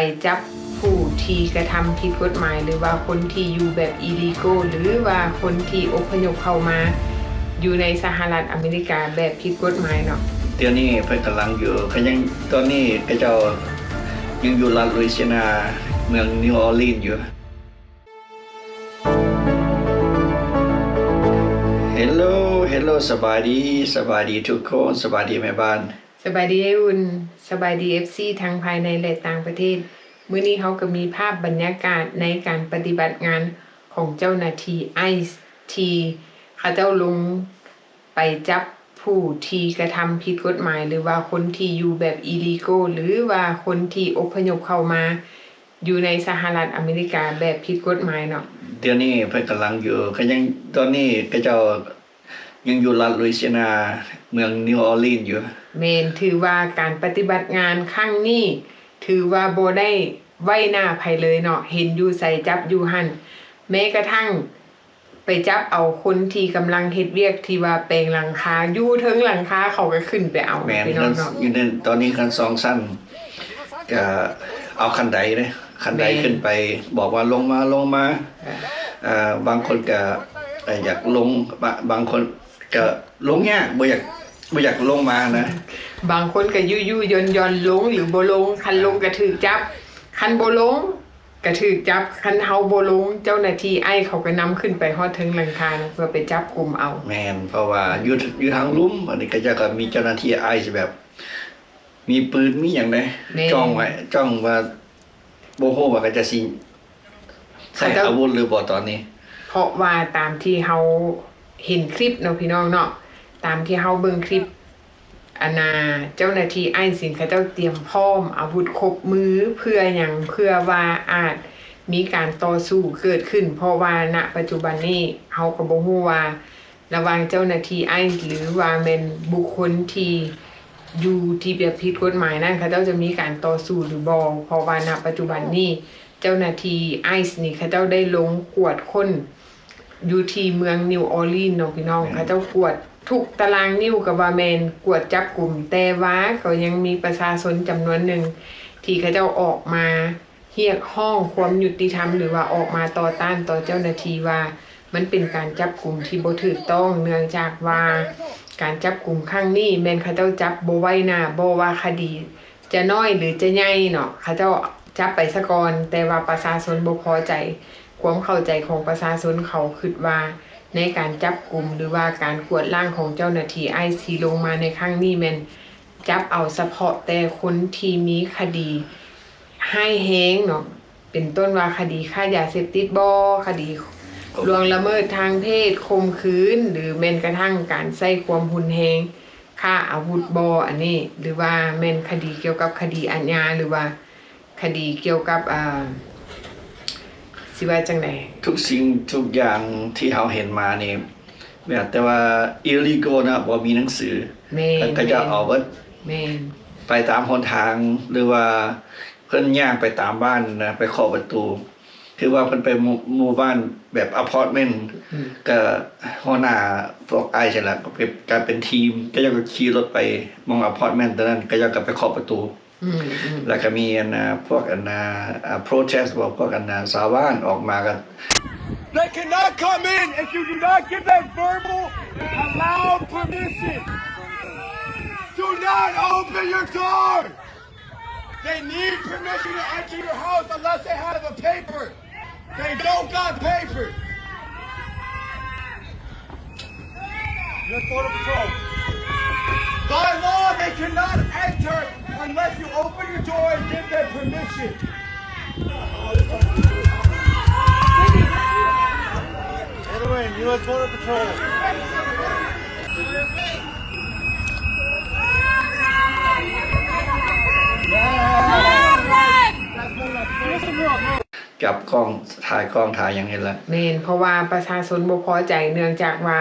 ໄປຈັບຜູ້ທີ່ກະທຳຜິດກົດໝາຍ ຫຼືວ່າຄົນທີ່ຢູ່ແບບ illegal ຫຼືວ່າຄົນທີ່ອົບພະຍົບເຂົ້າມາຢູ່ໃນສະຫະລັດອາເມລິກາແບບຜິດກົດໝາຍເນາະ. ດຽວນີ້ເພິ່ນກຳລັງຢູ່ ກໍຍັງ ຕອນນີ້ເຂົາເຈົ້າຍັງຢູ່ລັດ Louisiana ເມືອງ New Orleans ຢູ່. Hello Hello ສະບາຍດີ ສະບາຍດີທຸກຄົນ ສະບາຍດີແມ່ບ້ານ. ສະບາຍດີອ້າຍອຸ່ນ ສະບາຍດີ ເອັຟຊີ ທັງພາຍໃນ ແລະ ຕ່າງປະເທດ. ມື້ນີ້ເຮົາກໍມີພາບບັນຍາກາດໃນການປະຕິບັດງານຂອງເຈົ້າໜ້າທີ່ ICE ທີ່ເຂົາເຈົ້າລົງໄປຈັບຜູ້ທີ່ກະທຳຜິດກົດໝາຍ ຫຼືວ່າຄົນທີ່ຢູ່ແບບ illegal ຫຼືວ່າຄົນທີ່ອົບພະຍົບເຂົ້າມາຢູ່ໃນສະຫະລັດອາເມລິກາແບບຜິດກົດໝາຍເນາະ. ດຽວນີ້ເພິ່ນກຳລັງຢູ່ ກໍຍັງ ຕອນນີ້ເຂົາເຈົ້າ ຍັງຢູ່ລັດ Louisiana ເມືອງ New Orleans ຢູ່. ແມ່ນ ຖືວ່າການປະຕິບັດງານຄັ້ງນີ້ ຖືວ່າບໍ່ໄດ້ໄວ້ໜ້າໃຜເລີຍເນາະ ເຫັນຢູ່ໃສຈັບຢູ່ຫັ້ນ ແມ້ກະທັ່ງໄປຈັບເອົາຄົນທີ່ກຳລັງເຮັດວຽກທີ່ວ່າແປງຫຼັງຄາ ຢູ່ເທິງຫຼັງຄາເຂົາກໍຂຶ້ນໄປເອົາ. ແມ່ນ ພີ່ນ້ອງເນາະ ຢູ່ໃນຕອນນີ້ຄັນສອງຊັ້ນ ກະເອົາຂັ້ນໄດເດ້ ຂັ້ນໄດ ແມ່ນ ຂຶ້ນໄປ ບອກວ່າລົງມາ ລົງມາ. ເອີ ບາງຄົນກະ ເອີ ຢາກລົງ ບາ ບາງຄົນກະລົງຍາກ ບໍ່ຢາກ ບໍ່ຢາກລົງມານະ. ບາງຄົນກະຍຸໆຢ່ອນໆລົງ ຫຼືບໍ່ລົງ ຄັນລົງກະຖືກຈັບ ຄັນບໍ່ລົງກະຖືກຈັບ. ຄັນເຮົາບໍ່ລົງ ເຈົ້າໜ້າທີ່ ICE ເຂົາກະນຳຂຶ້ນໄປຮອດເທິງຫຼັງຄາເນາະ ເພື່ອໄປຈັບກຸມເອົາ. ແມ່ນ ເພາະວ່າຢູ່ ຢູ່ທາງລຸ່ມ ອັນນີ້ເຂົາເຈົ້າກະມີເຈົ້າໜ້າທີ່ ICE ແບບ ມີປືນມີຫຍັງເດ້ ແມ່ນ ຈ້ອງໄວ້ ຈ້ອງວ່າ ບໍ່ຮູ້ວ່າເຂົາເຈົ້າຊິໃຊ້ອາວຸດຫຼືບໍ່ຕອນນີ້. ເພາະວ່າຕາມທີ່ເຮົາເຫັນຄລິບເນາະ ພີ່ນ້ອງເນາະ ຕາມທີ່ເຮົາເບິ່ງຄລິບ ອັນນ່າ ເຈົ້າໜ້າທີ່ ICE ເຂົາເຈົ້າຕຽມພ້ອມອາວຸດຄົບມື ເພື່ອຫຍັງ? ເພື່ອວ່າອາດມີການຕໍ່ສູ້ເກີດຂຶ້ນ ເພາະວ່ານະປັດຈຸບັນນີ້ເຮົາກໍບໍ່ຮູ້ວ່າ ລະຫວ່າງເຈົ້າໜ້າທີ່ ICE ຫຼືວ່າແມ່ນບຸກຄົນທີ່ຢູ່ທີ່ແບບຜິດກົດໝາຍນັ້ນ ເຂົາເຈົ້າຈະມີການຕໍ່ສູ້ຫຼືບໍ່? ເພາະວ່ານະປັດຈຸບັນນີ້ ເຈົ້າໜ້າທີ່ ICE ນີ້ ເຂົາເຈົ້າໄດ້ລົງກວດຄົ້ນຢູ່ທີ່ເມືອງ New Orleans ເນາະ ພີ່ນ້ອງ. ແມ່ນ ເຂົາເຈົ້າກວດທຸກຕາລາງນິ້ວກໍວ່າແມ່ນກວດຈັບກຸມ ແຕ່ວ່າກໍຍັງມີປະຊາຊົນຈຳນວນໜຶ່ງທີ່ເຂົາເຈົ້າອອກມາ ຮຽກຮ້ອງຄວາມຍຸຕິທຳ ຫຼືວ່າອອກມາຕໍ່ຕ້ານຕໍ່ເຈົ້າໜ້າທີ່ວ່າ ມັນເປັນການຈັບກຸມທີ່ບໍ່ຖືກຕ້ອງ ເນື່ອງຈາກວ່າການຈັບກຸມຄັ້ງນີ້ແມ່ນເຂົາເຈົ້າຈັບບໍ່ໄວ້ໜ້າ ບໍ່ວ່າຄະດີຈະນ້ອຍ ຫຼື ຈະໃຫຍ່ເນາະ ເຂົາເຈົ້າຈັບໄປສາກ່ອນ ແຕ່ວ່າປະຊາຊົນບໍ່ພໍໃຈ. ຄວາມເຂົ້າໃຈຂອງປະຊາຊົນເຂົາຄິດວ່າ ໃນການຈັບກຸມ ຫຼືວ່າການກວດລ້າງຂອງເຈົ້າໜ້າທີ່ ICE ທີ່ລົງມາໃນຄັ້ງນີ້ແມ່ນ ຈັບເອົາສະເພາະແຕ່ຄົນທີ່ມີຄະດີຮ້າຍແຮງເນາະ ເປັນຕົ້ນວ່າຄະດີຄ້າຢາເສບຕິດບໍ, ຄະດີລ່ວງລະເມີດທາງເພດ, ຂົ່ມຂືນ ຫຼື ແມ່ນກະທັ້ງການໃຊ້ຄວາມຮຸນແຮງ, ຄ້າອາວຸດບໍ ອັນນີ້ ຫຼືວ່າແມ່ນຄະດີກ່ຽວກັບຄະດີອາຍາ ຫຼືວ່າ ຄະດີກ່ຽວກັບ ອ່າ ຊິວ່າຈັ່ງໃດ? ທຸກສິ່ງທຸກຢ່າງທີ່ເຮົາເຫັນມານີ້ ແບບແຕ່ວ່າ illegal ນະ ບໍ່ມີໜັງສື ແມ່ນ ເຂົາເຈົ້າເອົາເບິດ ແມ່ນ ໄປຕາມຫົນທາງ ຫຼືວ່າເພິ່ນຍ່າງໄປຕາມບ້ານນະ ໄປເຄາະປະຕູ ຄືວ່າເພິ່ນໄປໝູ່ ໝູ່ບ້ານແບບອາພາດເມັນ ອືມ ກະຫົວໜ້າພວກອ້າຍຊັ້ນລະ ກະເປັນ ກະເປັນທີມ ເຂົາເຈົ້າກະຂີ່ລົດໄປໝ່ອງອາພາດເມັນຕົວນັ້ນ ເຂົາເຈົ້າກະໄປເຄາະປະຕູ ອືມ ອືມ ແລ້ວກະມີອັນນ່າ ພວກອັນນ່າ ອ່າ protest ບໍ່ ພວກອັນນ່າ ຊາວບ້ານອອກມາກະ They cannot come in if you do not give them verbal allowed permission. Do not open your door. They need permission to enter your house unless they have a paper. They don't got papers. U S Border Patrol. By law, they cannot enter unless you open your door and give them permission. Get away, U S Border Patrol. ຈັບກ້ອງ ຖ່າຍກ້ອງ ຖ່າຍຫຍັງເຫັນລະ. ແມ່ນ ເພາະວ່າປະຊາຊົນບໍ່ພໍໃຈ ເນື່ອງຈາກວ່າ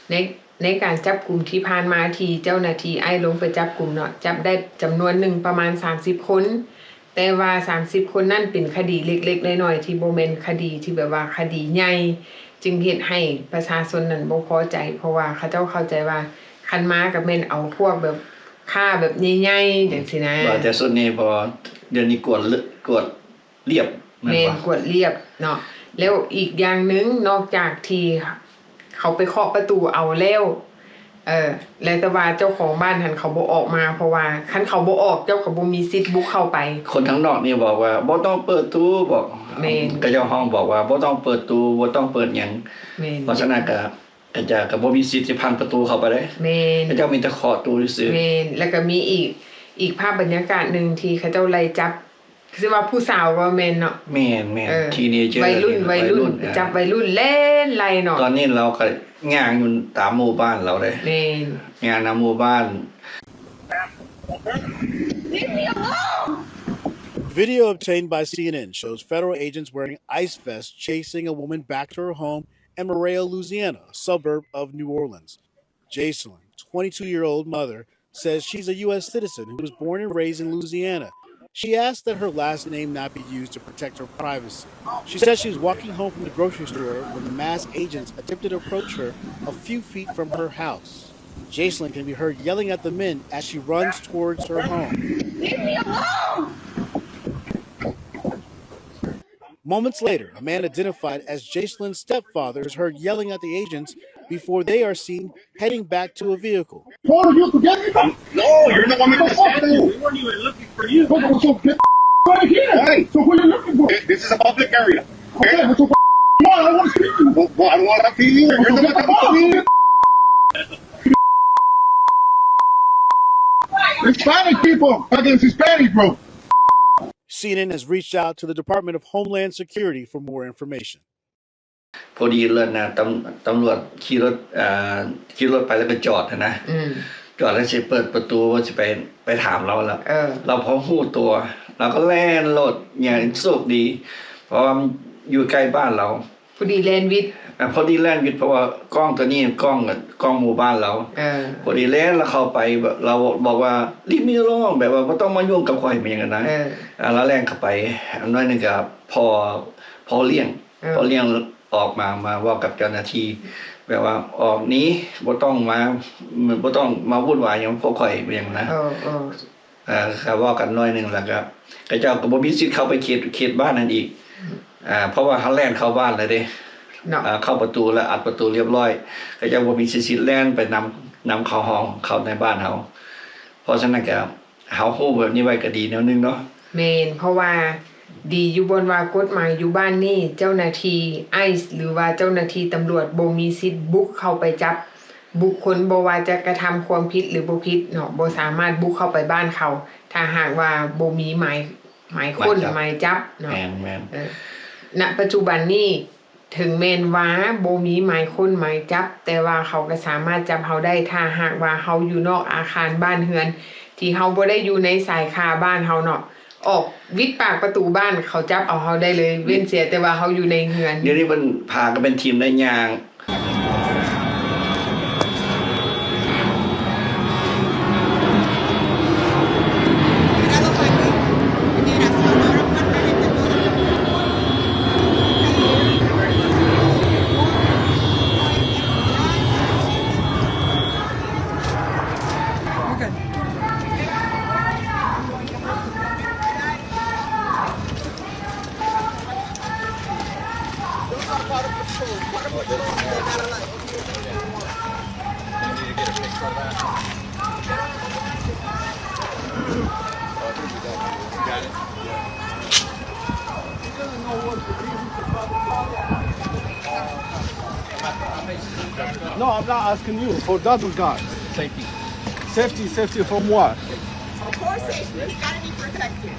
ໃນ ໃນການຈັບກຸມທີ່ຜ່ານມາ ທີ່ເຈົ້າໜ້າທີ່ໄອສ໌ລົງໄປຈັບກຸມເນາະ ຈັບໄດ້ຈຳນວນໜຶ່ງປະມານສາມສິບຄົນ ແຕ່ວ່າສາມສິບຄົນນັ້ນເປັນຄະດີເລັກໆນ້ອຍໆ ທີ່ບໍ່ແມ່ນຄະດີທີ່ແບບວ່າຄະດີໃຫຍ່ ຈຶ່ງເຮັດໃຫ້ປະຊາຊົນນັ້ນບໍ່ພໍໃຈ ເພາະວ່າເຂົາເຈົ້າເຂົ້າໃຈວ່າ ຄັນມາກໍແມ່ນເອົາພວກແບບຄ້າແບບໃຫຍ່ໆ ຈັ່ງຊີ້ນະ. ວ່າແຕ່ຊຸດນີ້ບໍ່ ດຽວນີ້ກວດເລີ ກວດລຽບ ແມ່ນ ແມ່ນບໍ່? ກວດລຽບເນາະ. ແລ້ວອີກຢ່າງໜຶ່ງ ນອກຈາກທີ່ເຂົາໄປເຄາະປະຕູເອົາແລ້ວ ເອີ ແລ້ວແຕ່ວ່າເຈົ້າຂອງບ້ານຫັ້ນເຂົາບໍ່ອອກມາ ເພາະວ່າຄັນເຂົາບໍ່ອອກ ເຈົ້າກໍບໍ່ມີສິດບຸກເຂົ້າໄປ. ຄົນທາງນອກນີ້ບອກວ່າ ບໍ່ຕ້ອງເປີດຕູ້ ບອກ ແມ່ນ ເຂົາເຈົ້າຮ້ອງບອກວ່າ ບໍ່ຕ້ອງເປີດຕູ້ ບໍ່ຕ້ອງເປີດຫຍັງ. ແມ່ນ ເພາະສະນັ້ນກໍ ເຂົາເຈົ້າກໍບໍ່ມີສິດຊິພັງປະຕູເຂົ້າໄປເດ້. ແມ່ນ ເຂົາເຈົ້າມີແຕ່ເຄາະຕູ້ຊື່ໆ. ແມ່ນ ແລ້ວກໍມີອີກ ອີກພາບບັນຍາກາດໜຶ່ງທີ່ເຂົາເຈົ້າໄລ່ຈັບ ຄືວ່າຜູ້ສາວກໍແມ່ນເນາະ. ແມ່ນໆ ເອີ ທີເນເຈີ ໄວລຸ້ນ ໄວລຸ້ນ ໄວລຸ້ນ ເອີ ຈັບໄວລຸ້ນແລ່ນໄລ່ເນາະ. ຕອນນີ້ລາວກໍຍ່າງຢູ່ຕາມໝູ່ບ້ານລາວເດ້. ແມ່ນ ຍ່າງນຳໝູ່ບ້ານ. Leave me alone! Video obtained by C N N shows federal agents wearing ICE vests chasing a woman back to her home in Mareo, Louisiana, a suburb of New Orleans. Jaycelyn, twenty-two-year-old mother, says she's a U S citizen who was born and raised in Louisiana. She asked that her last name not be used to protect her privacy. She says she was walking home from the grocery store when the masked agents attempted to approach her a few feet from her house. Jaycelyn can be heard yelling at the men as she runs towards her home. Leave me alone! Moments later, a man identified as Jaycelyn's stepfather is heard yelling at the agents before they are seen heading back to a vehicle. Told you to get me the Um, no, you're the one with the fuck, statue. We weren't even looking for you. What the fuck, get right here. Hey. So who you looking for? Thi-, this is a public area. Okay, what the fuck? No, I don't wanna see you. Well, well, I don't wanna see you. You're the one with the statue. Hispanic people against Hispanic, bro. C N N has reached out to the Department of Homeland Security for more information. ພໍດີເລີຍນະ ຕຳ ຕຳຫຼວດຂີ່ລົດ ເອີ ຂີ່ລົດໄປແລ້ວກໍຈອດຫັ້ນນະ ອືມ ຈອດແລ້ວຊິເປີດປະຕູວ່າຊິໄປ ໄປຖາມລາວລະ ເອີ ລາວພໍຮູ້ຕົວ ລາວກໍແລ່ນໂລດ ຍັງໂຊກດີ ເພາະວ່າມັນຢູ່ໃກ້ບ້ານລາວ ພໍດີແລ່ນຫວິດ ອ່າ ພໍດີແລ່ນຫວິດ ເພາະວ່າກ້ອງຕົວນີ້ກ້ອງ ກ້ອງໝູ່ບ້ານລາວ ເອີ ພໍດີແລ່ນລະເຂົ້າໄປ ລາວບອກວ່າ Leave me alone ແບບວ່າບໍ່ຕ້ອງມາຫຍຸ້ງກັບຂ້ອຍ ແມ່ນຫຍັງຫັ້ນນະ ເອີ ອ່າ ລາວແລ່ນເຂົ້າໄປ ໜ້ອຍໜຶ່ງກໍພໍ ພໍລ້ຽງ ເອີ ພໍລ້ຽງອອກມາ ມາເວົ້າກັບເຈົ້າໜ້າທີ່ ແບບວ່າອອກໜີ ບໍ່ຕ້ອງມາ ບໍ່ຕ້ອງມາວຸ່ນວາຍຫຍັງພວກຂ້ອຍ ແມ່ນຫຍັງນະ ເອີ ເອີ ເອີ ກໍເວົ້າກັນໜ້ອຍໜຶ່ງ ແລ້ວກໍ ເຂົາເຈົ້າກໍບໍ່ມີສິດເຂົ້າໄປເຂດ ເຂດບ້ານນັ້ນອີກ ອ່າ ເພາະວ່າເຮົາແລ່ນເຂົ້າບ້ານແລ້ວເດ້ ເນາະ ອ່າ ເຂົ້າປະຕູແລ້ວ ອັດປະຕູລຽບຮ້ອຍ ເຂົາເຈົ້າບໍ່ມີສິດ ສິດແລ່ນໄປນຳ ນຳເຂົ້າຫ້ອງ ເຂົ້າໃນບ້ານເຮົາ ເພາະສະນັ້ນກໍ ເຮົາຮູ້ແບບນີ້ໄວ້ກໍດີແນວໜຶ່ງເນາະ ແມ່ນ ເພາະວ່າດີຢູ່ບ່ອນວ່າກົດໝາຍຢູ່ບ້ານນີ້ ເຈົ້າໜ້າທີ່ໄອສ໌ ຫຼືວ່າເຈົ້າໜ້າທີ່ຕຳຫຼວດບໍ່ມີສິດບຸກເຂົ້າໄປຈັບບຸກຄົນ ບໍ່ວ່າຈະກະທຳຄວາມຜິດ ຫຼື ບໍ່ຜິດເນາະ ບໍ່ສາມາດບຸກເຂົ້າໄປບ້ານເຂົາ ຖ້າຫາກວ່າບໍ່ມີໝາຍ ໝາຍຄົ້ນ ໝາຍຈັບ ໝາຍຈັບເນາະ ແມ່ນໆ ເອີ ນະປັດຈຸບັນນີ້ ເຖິງແມ່ນວ່າບໍ່ມີໝາຍຄົ້ນໝາຍຈັບ ແຕ່ວ່າເຂົາກໍສາມາດຈັບເຮົາໄດ້ ຖ້າຫາກວ່າເຮົາຢູ່ນອກອາຄານບ້ານເຮືອນ ທີ່ເຮົາບໍ່ໄດ້ຢູ່ໃນຊາຍຄາບ້ານເຮົາເນາະ ອອກຫວິດປາກປະຕູບ້ານ ເຂົາຈັບເອົາເຮົາໄດ້ເລີຍ ເວັ້ນເສຍແຕ່ວ່າເຮົາຢູ່ໃນເຮືອນ. ດຽວນີ້ເພິ່ນພາກັນເປັນທີມໄດ້ຍ່າງ No, I'm not asking you. For the other guy. Safety. Safety, safety from what? Of course, safety. He gotta be protected.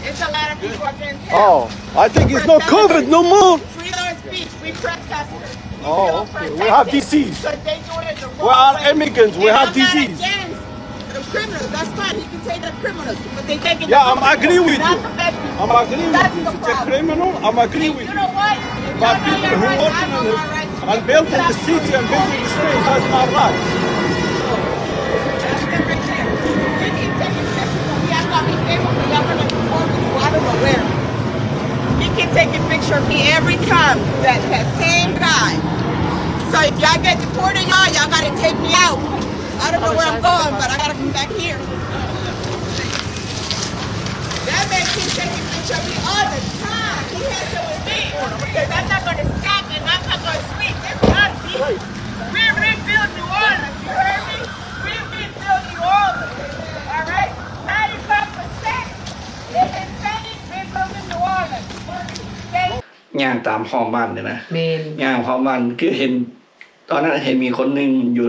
It's a lot of people against him. Oh, I think it's no COVID no more. Freedom of speech. We protest it. Oh, okay. We have disease. We are immigrants. We have disease. The criminals, that's fine. He can take the criminals, but they taking the criminals, not the bad people. I'm agree with you. That's the problem. If you take criminal, I'm agree with you. And you know what? But people who working in it and building the city and building the state, that's not right. That's them right there. We keep taking pictures, but we have to be able to govern and conform to, I don't know where. He keep taking picture of me every time. That, that same guy. So if y'all get deported, y'all, y'all gotta take me out. I don't know where I'm going, but I gotta come back here. That He said he been to me all the time. He has it with me. Because I'm not gonna stop and I'm not gonna sleep. It's gonna be. We rebuild New Orleans. You heard me? We rebuild New Orleans. All right? Ninety-five percent is Hispanic rebuilding New Orleans. Thank ຍ່າງຕາມຫ້ອງບ້ານນີ້ນະ ແມ່ນ ຍ່າງຫ້ອງບ້ານ ຄືເຫັນ ຕອນນັ້ນເຫັນມີຄົນໜຶ່ງຢູ່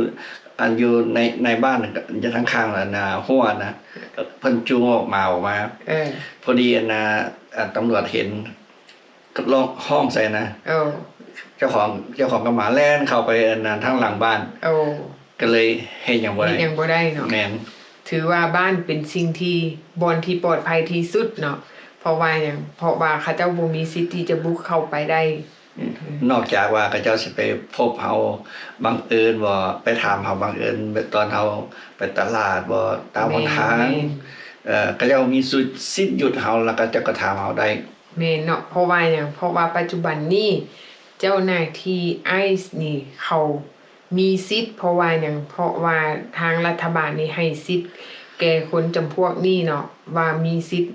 ອັນຢູ່ໃນ ໃນບ້ານ ຢູ່ທາງຂ້າງ ອັນນ່າ ຮົ້ວນະ ເພິ່ນຈູງອອກໝາອອກມາ ເອີ ພໍດີ ອັນນ່າ ອາ ຕຳຫຼວດເຫັນ ກໍຮ້ອງ ຮ້ອງໃສ່ນະ ເອີ ເຈົ້າຂອງ ເຈົ້າຂອງກັບໝາແລ່ນເຂົ້າໄປ ອັນນ່າ ທາງຫຼັງບ້ານ ເອີ ກໍເລີຍເຮັດຫຍັງບໍ່ໄດ້ ເຮັດຫຍັງບໍ່ໄດ້ເນາະ ແມ່ນ ຖືວ່າບ້ານເປັນສິ່ງທີ່ ບ່ອນທີ່ປອດໄພທີ່ສຸດເນາະ ເພາະວ່າຫຍັງ ເພາະວ່າເຂົາເຈົ້າບໍ່ມີສິດທີ່ຈະບຸກເຂົ້າໄປໄດ້ ອືມ ນອກຈາກວ່າເຂົາເຈົ້າຊິໄປພົບເຮົາບັງເອີນບໍ່ ໄປຖາມເຮົາບັງເອີນ ແບບຕອນເຮົາໄປຕະຫຼາດບໍ່ ຕາມຫົນທາງ ແມ່ນ ເອີ ເຂົາເຈົ້າມີສິດ ສິດຢຸດເຮົາ ແລ້ວເຂົາເຈົ້າກໍຖາມເຮົາໄດ້ ແມ່ນເນາະ ເພາະວ່າຫຍັງ ເພາະວ່າປັດຈຸບັນນີ້ ເຈົ້າໜ້າທີ່ໄອສ໌ນີ້ເຂົາມີສິດ ເພາະວ່າຫຍັງ ເພາະວ່າທາງລັດຖະບານນີ້ໃຫ້ສິດແກ່ຄົນຈຳພວກນີ້ເນາະ ວ່າມີສິດ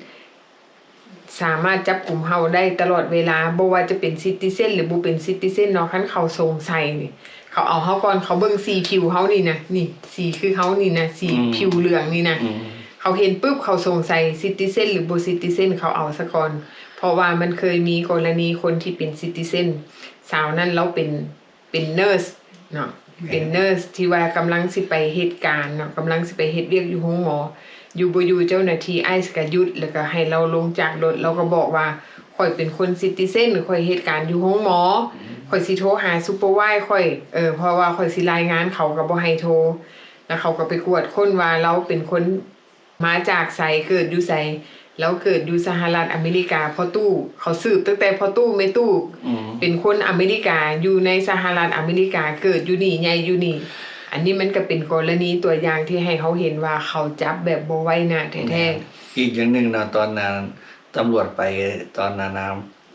ສາມາດຈັບກຸມເຮົາໄດ້ຕະຫຼອດເວລາ ບໍ່ວ່າຈະເປັນຊິຕິເຊັນ ຫຼື ບໍ່ເປັນຊິຕິເຊັນເນາະ ຄັນເຂົາສົງໄສນີ້ ເຂົາເອົາເຮົາກ່ອນ ເຂົາເບິ່ງສີຜິວເຮົານີ້ນະ ນີ້ ສີຄືເຮົານີ້ນະ ສີ ອືມ ຜິວເຫຼືອງນີ້ນະ ອືມ ເຂົາເຫັນປຶບ ເຂົາສົງໄສຊິຕິເຊັນ ຫຼື ບໍ່ຊິຕິເຊັນ ເຂົາເອົາຊະກ່ອນ ເພາະວ່າມັນເຄີຍມີກໍລະນີຄົນທີ່ເປັນຊິຕິເຊັນ ສາວນັ້ນລາວເປັນ ເປັນເນີສເນາະ ແມ່ນ ເປັນເນີສທີ່ວ່າກຳລັງຊິໄປເຮັດການເນາະ ກຳລັງຊິໄປເຮັດວຽກຢູ່ໂຮງໝໍ ຢູ່ບໍ່ຢູ່ເຈົ້າໜ້າທີ່ໄອສ໌ກໍຢຸດ ແລ້ວກໍໃຫ້ລາວລົງຈາກລົດ ລາວກໍບອກວ່າ ຂ້ອຍເປັນຄົນຊິຕິເຊັນ ຂ້ອຍເຮັດການຢູ່ໂຮງໝໍ ຂ້ອຍຊິໂທຫາຊຸບເປີວາຍຂ້ອຍ ເອີ ເພາະວ່າຂ້ອຍຊິລາຍງານ ເຂົາກໍບໍ່ໃຫ້ໂທ ແລ້ວເຂົາກໍໄປກວດຄົ້ນວ່າລາວເປັນຄົນ ມາຈາກໃສ ເກີດຢູ່ໃສ ລາວເກີດຢູ່ສະຫະລັດອາເມລິກາ ພໍ່ຕູ້ ເຂົາສືບຕັ້ງແຕ່ພໍ່ຕູ້ແມ່ຕູ້ ອືມ ເປັນຄົນອາເມລິກາ ຢູ່ໃນສະຫະລັດອາເມລິກາ ເກີດຢູ່ນີ້ ໃຫຍ່ຢູ່ນີ້ ອັນນີ້ມັນກໍເປັນກໍລະນີຕົວຢ່າງທີ່ໃຫ້ເຮົາເຫັນວ່າເຂົາຈັບແບບບໍ່ໄວ້ໜ້າແທ້ໆ ແມ່ນ ອີກຢ່າງໜຶ່ງເນາະ ຕອນນັ້ນຕຳຫຼວດໄປ ຕອນນັ້ນນະ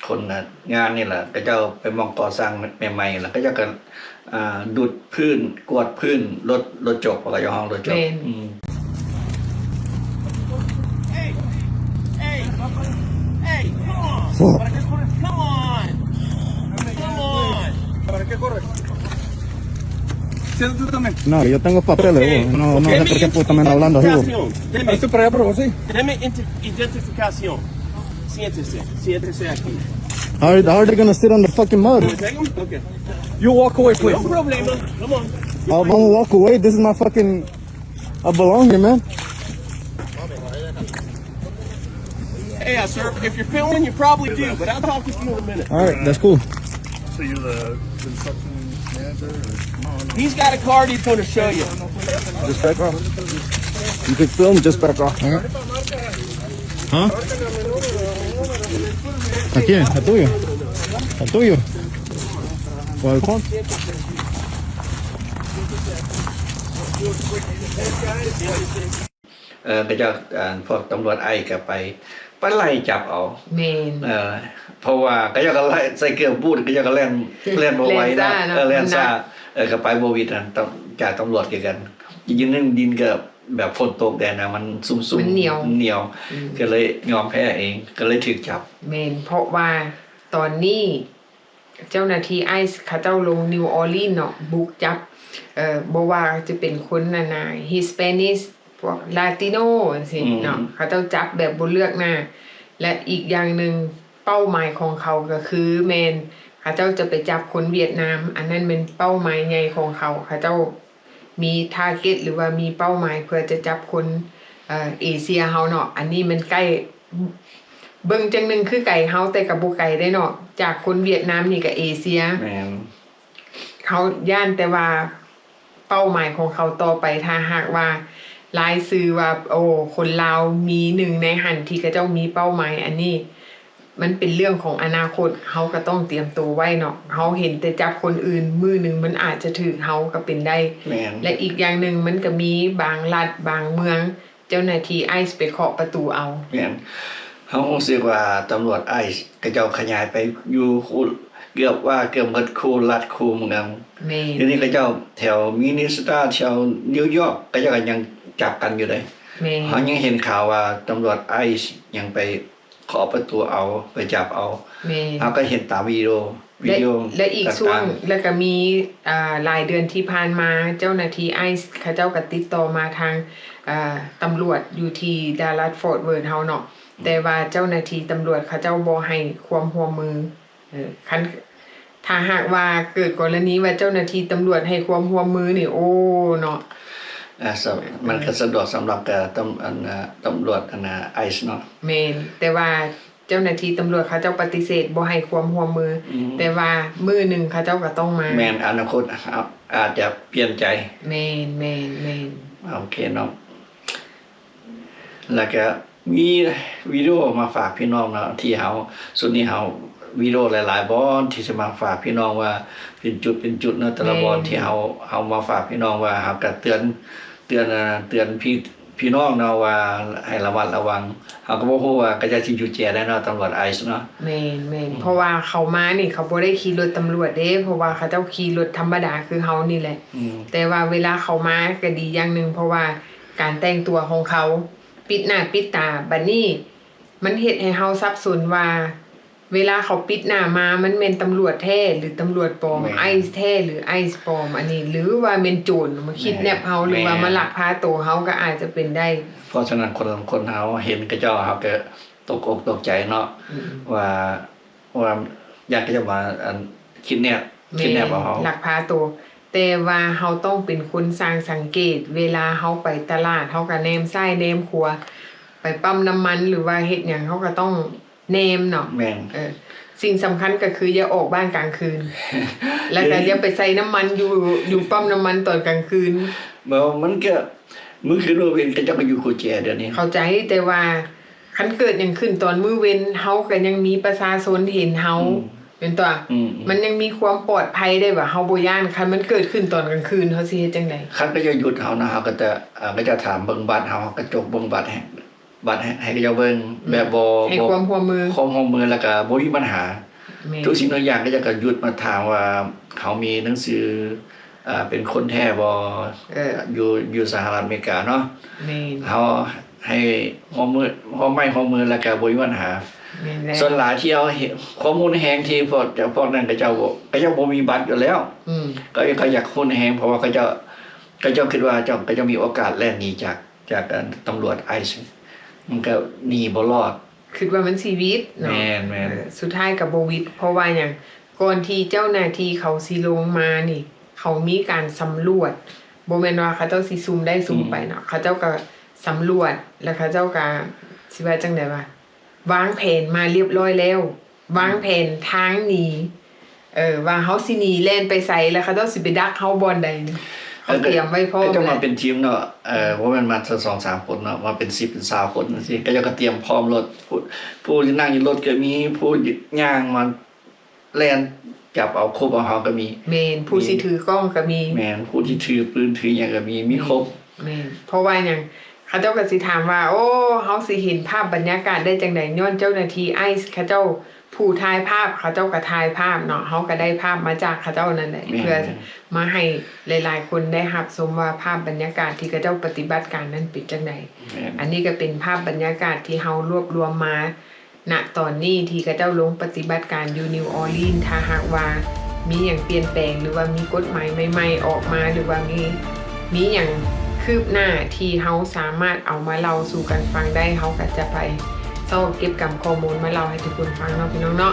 ຄົນງານນີ້ລະ ເຂົາເຈົ້າໄປໝ່ອງກໍ່ສ້າງໃໝ່ໆ ລະເຂົາເຈົ້າກໍ ອ່າ ດຸດພື້ນ ກວາດພື້ນ ລົດ ລົດຈົກ ເຂົາເຈົ້າຮ້ອງລົດຈົກ ແມ່ນ ອືມ Hey, come on. Come on. Come on. ¿Para qué corres? Siéntate tú también. No, yo tengo papeles, no, no sé por qué puta me está hablando así. Deme, deme, deme identificación. Siéntese, siéntese aquí. How are, how are they gonna sit on the fucking mud? Can I take 'em? Okay. You walk away, please. No problema. Come on. I'm gonna walk away. This is my fucking, I belong here, man. Hey, uh, sir, if you're filming, you probably do, but I'll talk with you in a minute. All right, that's cool. So you're the construction manager? Or? He's got a card he's gonna show you. Just back off. You can film, just back off. All right. ¿Ah? ¿A quién? ¿A tuyo? ¿A tuyo? ¿O al Juan? ເອີ ເຂົາເຈົ້າ ອັນ ພວກຕຳຫຼວດໄອສ໌ກໍໄປ ໄປໄລ່ຈັບເອົາ ແມ່ນ ເອີ ເພາະວ່າເຂົາເຈົ້າກໍໄລ່ໃສ່ເກີບບູດ ເຂົາເຈົ້າກໍແລ່ນ ແລ່ນບໍ່ໄວເນາະ ແລ່ນຊ້າເນາະ ເອີ ແລ່ນຊ້າ ມັນໜັກ ເອີ ກໍໄປບໍ່ຫວິດຫັ້ນ ຈາກຕຳຫຼວດຄືກັນ ອີກຢ່າງໜຶ່ງດິນກໍແບບຝົນຕົກແດ່ນະ ມັນຊຸ່ມໆ ມັນໜຽວ ມັນໜຽວ ອືມ ກໍເລີຍຍອມແພ້ເອງ ກໍເລີຍຖືກຈັບ ແມ່ນ ເພາະວ່າຕອນນີ້ ເຈົ້າໜ້າທີ່ໄອສ໌ເຂົາເຈົ້າລົງນິວອໍລີນເນາະ ບຸກຈັບ ເອີ ບໍ່ວ່າຈະເປັນຄົນ ອັນນ່າ Hispanic ພວກ Latino ຈັ່ງຊີ້ເນາະ ອືມ ເຂົາເຈົ້າຈັບແບບບໍ່ເລືອກໜ້າ ແລະ ອີກຢ່າງໜຶ່ງ ເປົ້າໝາຍຂອງເຂົາກໍຄືແມ່ນ ເຂົາເຈົ້າຈະໄປຈັບຄົນຫວຽດນາມ ອັນນັ້ນແມ່ນເປົ້າໝາຍໃຫຍ່ຂອງເຂົາ ເຂົາເຈົ້າ ມີ target ຫຼືວ່າມີເປົ້າໝາຍເພື່ອຈະຈັບຄົນ ເອີ ເອເຊຍເຮົາເນາະ ອັນນີ້ມັນໃກ້ ເບິ່ງຈັ່ງໜຶ່ງຄືໄກເຮົາ ແຕ່ກໍບໍ່ໄກເດ້ເນາະ ຈາກຄົນຫວຽດນາມນີ້ກໍເອເຊຍ ແມ່ນ ເຮົາຢ້ານແຕ່ວ່າເປົ້າໝາຍຂອງເຂົາຕໍ່ໄປ ຖ້າຫາກວ່າລາຍຊື່ວ່າ ໂອ້ ຄົນລາວມີໜຶ່ງໃນຫັ້ນທີ່ເຂົາເຈົ້າມີເປົ້າໝາຍ ອັນນີ້ ມັນເປັນເລື່ອງຂອງອະນາຄົດ ເຮົາກໍຕ້ອງຕຽມໂຕໄວ້ເນາະ ເຮົາເຫັນແຕ່ຈັບຄົນອື່ນ ມື້ໜຶ່ງມັນອາດຈະຖືກເຮົາກໍເປັນໄດ້ ແມ່ນ ແລະ ອີກຢ່າງໜຶ່ງມັນກໍມີບາງລັດບາງເມືອງ ເຈົ້າໜ້າທີ່ໄອສ໌ໄປເຄາະປະຕູເອົາ ແມ່ນ ເຮົາຮູ້ສຶກວ່າຕຳຫຼວດໄອສ໌ເຂົາເຈົ້າຂະຫຍາຍໄປຢູ່ ເກືອບວ່າເກືອບໝົດຄູ່ລັດຄູ່ເມືອງ ແມ່ນ ດຽວນີ້ເຂົາເຈົ້າແຖວມິນນິໂຊຕາ ແຖວນິວຢອກ ເຂົາເຈົ້າກໍຍັງຈັບກັນຢູ່ເດ້ ແມ່ນ ເຮົາຍັງເຫັນຂ່າວວ່າຕຳຫຼວດໄອສ໌ຍັງໄປເຄາະປະຕູເອົາ ໄປຈັບເອົາ. ແມ່ນ ເຮົາກໍເຫັນຕາມວິດີໂອ ວິດີໂອ ແລະ ແລະ ອີກຊ່ວງ ຕ່າງໆ ແລ້ວກໍມີ ອ່າ ຫຼາຍເດືອນທີ່ຜ່ານມາ ເຈົ້າໜ້າທີ່ໄອສ໌ເຂົາເຈົ້າກໍຕິດຕໍ່ມາທາງ ອ່າ ຕຳຫຼວດຢູ່ທີ່ດາລັດຟອດເວີດເຮົາເນາະ ແຕ່ວ່າເຈົ້າໜ້າທີ່ຕຳຫຼວດເຂົາເຈົ້າບໍ່ໃຫ້ຄວາມຮ່ວມມື. ເອີ ຄັນ ຖ້າຫາກວ່າເກີດກໍລະນີວ່າເຈົ້າໜ້າທີ່ຕຳຫຼວດໃຫ້ຄວາມຮ່ວມມືນີ້ ໂອ້ ເນາະ ອ່າ ສະ ເອີ ມັນກໍສະດວກສຳລັບ ເອີ ຕຳ ອັນ ເອີ ຕຳຫຼວດ ອັນ ເອີ ໄອສ໌ເນາະ. ແມ່ນ ແຕ່ວ່າເຈົ້າໜ້າທີ່ຕຳຫຼວດເຂົາເຈົ້າປະຕິເສດບໍ່ໃຫ້ຄວາມຮ່ວມມື ອືມ ແຕ່ວ່າມື້ໜຶ່ງເຂົາເຈົ້າກໍຕ້ອງມາ. ແມ່ນ ອະນາຄົດອາດ ອາດຈະປ່ຽນໃຈ. ແມ່ນ ແມ່ນ ແມ່ນ ໂອເຄເນາະ. ແລ້ວກະມີວິດີໂອມາຝາກພີ່ນ້ອງເນາະ ທີ່ເຮົາ ຊຸດນີ້ເຮົາວິດີໂອຫຼາຍໆບ່ອນທີ່ຈະມາຝາກພີ່ນ້ອງວ່າເປັນຈຸດເປັນຈຸດເນາະ ແຕ່ລະບ່ອນ ແມ່ນ ທີ່ເຮົາ ເຮົາມາຝາກພີ່ນ້ອງວ່າເຮົາກະເຕືອນ ເຕືອນ ເຕືອນພີ່ ພີ່ນ້ອງເນາະວ່າໃຫ້ລະມັດລະວັງ. ເຮົາກໍບໍ່ຮູ້ວ່າເຂົາເຈົ້າຊິຢູ່ແຈໃດເນາະ ຕຳຫຼວດໄອສ໌ເນາະ. ແມ່ນໆ ອືມ ເພາະວ່າເຂົາມານີ້ເຂົາບໍ່ໄດ້ຂີ່ລົດຕຳຫຼວດເດ້ ເພາະວ່າເຂົາເຈົ້າຂີ່ລົດທຳມະດາຄືເຮົານີ້ແຫຼະ ອືມ ແຕ່ວ່າເວລາເຂົາມາກໍດີຢ່າງໜຶ່ງ ເພາະວ່າ ການແຕ່ງຕົວຂອງເຂົາ ປິດໜ້າປິດຕາ ບັດນີ້ມັນເຮັດໃຫ້ເຮົາສັບສົນວ່າ ເວລາເຂົາປິດໜ້າມາ ມັນແມ່ນຕຳຫຼວດແທ້ ຫຼື ຕຳຫຼວດປອມ ແມ່ນ ໄອສ໌ແທ້ ຫຼື ໄອສ໌ປອມ ອັນນີ້ ຫຼືວ່າແມ່ນໂຈນມາຄິດແນບເຮົາ ແມ່ນ ຫຼືວ່າມາລັກພາໂຕເຮົາກໍອາດຈະເປັນໄດ້. ເພາະສະນັ້ນ ຄົນ ຄົນເຮົາເຫັນເຂົາເຈົ້າ ເຮົາກໍຕົກອົກຕົກໃຈເນາະ ອືມ ວ່າ ວ່າຢ້ານເຂົາເຈົ້າມາ ອັນ ຄິດແນບ ແມ່ນ ຄິດແນບເອົາເຮົາ ລັກພາໂຕ. ແຕ່ວ່າເຮົາຕ້ອງເປັນຄົນຊ່າງສັງເກດ ເວລາເຮົາໄປຕະຫຼາດ ເຮົາກໍແນມຊ້າຍແນມຂວາ ໄປປ້ຳນ້ຳມັນ ຫຼືວ່າເຮັດຫຍັງ ເຮົາກໍຕ້ອງແນມເນາະ. ແມ່ນ ເອີ ສິ່ງສຳຄັນກໍຄືຢ່າອອກບ້ານກາງຄືນ ແລ້ວກໍຢ່າໄປໃສ່ນ້ຳມັນຢູ່ ຢູ່ປ້ຳນ້ຳມັນຕອນກາງຄືນ. ບໍ່ ມັນກໍມື້ຄືນມື້ເວັນເຂົາເຈົ້າກໍຢູ່ກຸແຈດຽວນີ້ ເຂົ້າໃຈ ແຕ່ວ່າ ຄັນເກີດຫຍັງຂຶ້ນຕອນມື້ເວັນ ເຮົາກໍຍັງມີປະຊາຊົນເຫັນເຮົາ ອືມ ແມ່ນຕົວະ? ອືມໆ ມັນຍັງມີຄວາມປອດໄພໄດ້ວ່າ ເຮົາບໍ່ຢ້ານ ຄັນມັນເກີດຂຶ້ນຕອນກາງຄືນ ເຮົາຊິເຮັດຈັ່ງໃດ? ຄັນເຂົາເຈົ້າຢຸດເຮົານະ ເຮົາກໍຈະ ເອີ ເຂົາເຈົ້າຖາມເບິ່ງບັດເຮົາ ເຮົາກໍຈົກເບິ່ງບັດໃຫ້ ບັດໃຫ້ ໃຫ້ເຂົາເຈົ້າເບິ່ງ ອືມ ແບບບໍ່ ໃຫ້ຄວາມຮ່ວມມື ຄວາມຮ່ວມມື ແລ້ວກໍບໍ່ມີບັນຫາ. ແມ່ນ ທຸກສິ່ງທຸກຢ່າງ ເຂົາເຈົ້າກໍຢຸດມາຖາມວ່າເຮົາມີໜັງສື ອ່າ ເປັນຄົນແທ້ບໍ່ ເອີ ຢູ່ ຢູ່ສະຫະລັດອາເມລິກາເນາະ. ແມ່ນ ເຮົາໃຫ້ຮ່ວມມື ຮ່ວມໄມ້ຮ່ວມມື ແລ້ວກໍບໍ່ມີບັນຫາ. ແມ່ນແລ້ວ ສ່ວນຫຼາຍທີ່ເຮົາເຫັນ ຄວາມຮຸນແຮງທີ່ພວກ ພວກນັ້ນເຂົາເຈົ້າ ເຂົາເຈົ້າບໍ່ມີບັດຢູ່ແລ້ວ ອືມ ເຂົາ ເຂົາຢາກຮຸນແຮງ ເພາະວ່າເຂົາເຈົ້າ ເຂົາເຈົ້າຄິດວ່າເຈົ້າ ເຂົາເຈົ້າມີໂອກາດແລ່ນໜີຈາກ ຈາກ ອັນ ຕຳຫຼວດໄອສ໌ ມັນກໍໜີບໍ່ລອດ. ຄິດວ່າມັນຊີວິດເນາະ. ແມ່ນໆ ເອີ ສຸດທ້າຍກໍບໍ່ຫວິດ ເພາະວ່າຫຍັງ? ກ່ອນທີ່ເຈົ້າໜ້າທີ່ເຂົາຊິລົງມານີ້ ເຂົາມີການສຳຫຼວດ ບໍ່ແມ່ນວ່າເຂົາເຈົ້າຊິຊຸ່ມໄດ້ຊຸ່ມໄປເນາະ ອືມ ເຂົາເຈົ້າກໍສຳຫຼວດ ແລ້ວເຂົາເຈົ້າກໍ ຊິວ່າຈັ່ງໃດວະ ວາງແຜນມາລຽບຮ້ອຍແລ້ວ ວາງແຜນທາງໜີ ເອີ ວ່າເຮົາຊິໜີແລ່ນໄປໃສ ແລ້ວເຂົາເຈົ້າຊິໄປດັກເຮົາບ່ອນໃດນີ້ ເຂົາຕຽມໄວ້ພ້ອມ. ເຂົາເຈົ້າມາເປັນທີມເນາະ ເອີ ບໍ່ແມ່ນມາສອງສາມຄົນເນາະ ມາເປັນສິບເປັນຊາວຄົນຈັ່ງຊີ້ ເຂົາເຈົ້າກໍຕຽມພ້ອມລົດ ຜູ້ ຜູ້ທີ່ນັ່ງຢູ່ລົດກໍມີ ຜູ້ຍ່າງມາແລ່ນຈັບເອົາຄົບເອົາເຮົາກໍມີ. ແມ່ນ ຜູ້ຊິຖືກ້ອງກໍມີ. ແມ່ນ ຜູ້ທີ່ຖືປືນຖືຫຍັງກໍມີ ມີຄົບ. ແມ່ນ ເພາະວ່າຫຍັງ? ເຂົາເຈົ້າກໍຊິຖາມວ່າ ໂອ້ ເຮົາຊິເຫັນພາບບັນຍາກາດໄດ້ຈັ່ງໃດ? ຍ້ອນເຈົ້າໜ້າທີ່ໄອສ໌ເຂົາເຈົ້າ ຜູ້ຖ່າຍພາບ ເຂົາເຈົ້າກໍຖ່າຍພາບເນາະ ເຮົາກໍໄດ້ພາບມາຈາກເຂົາເຈົ້ານັ້ນແຫຼະ ແມ່ນ ເພື່ອມາໃຫ້ຫຼາຍໆຄົນໄດ້ຮັບຊົມວ່າ ພາບບັນຍາກາດທີ່ເຂົາເຈົ້າປະຕິບັດການນັ້ນເປັນຈັ່ງໃດ. ແມ່ນ ອັນນີ້ກໍເປັນພາບບັນຍາກາດທີ່ເຮົາລວບລວມມາ ນະຕອນນີ້ທີ່ເຂົາເຈົ້າລົງປະຕິບັດການຢູ່ນິວອໍລີນ ຖ້າຫາກວ່າມີຫຍັງປ່ຽນແປງ ຫຼືວ່າມີກົດໝາຍໃໝ່ໆອອກມາ ຫຼືວ່າມີ ມີຫຍັງຄືບໜ້າທີ່ເຮົາສາມາດເອົາມາເລົ່າສູ່ກັນຟັງໄດ້ ເຮົາກໍຈະໄປຊອກເກັບກຳຂໍ້ມູນມາເລົ່າໃຫ້ທຸກຄົນຟັງເນາະ ພີ່ນ້ອງເນາະ.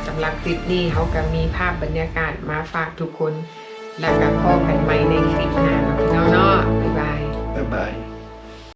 ສຳລັບຄລິບນີ້ເຮົາກໍມີພາບບັນຍາກາດມາຝາກທຸກຄົນ ແລ້ວກໍພໍ້ກັນໃໝ່ໃນຄລິບໜ້າເນາະ.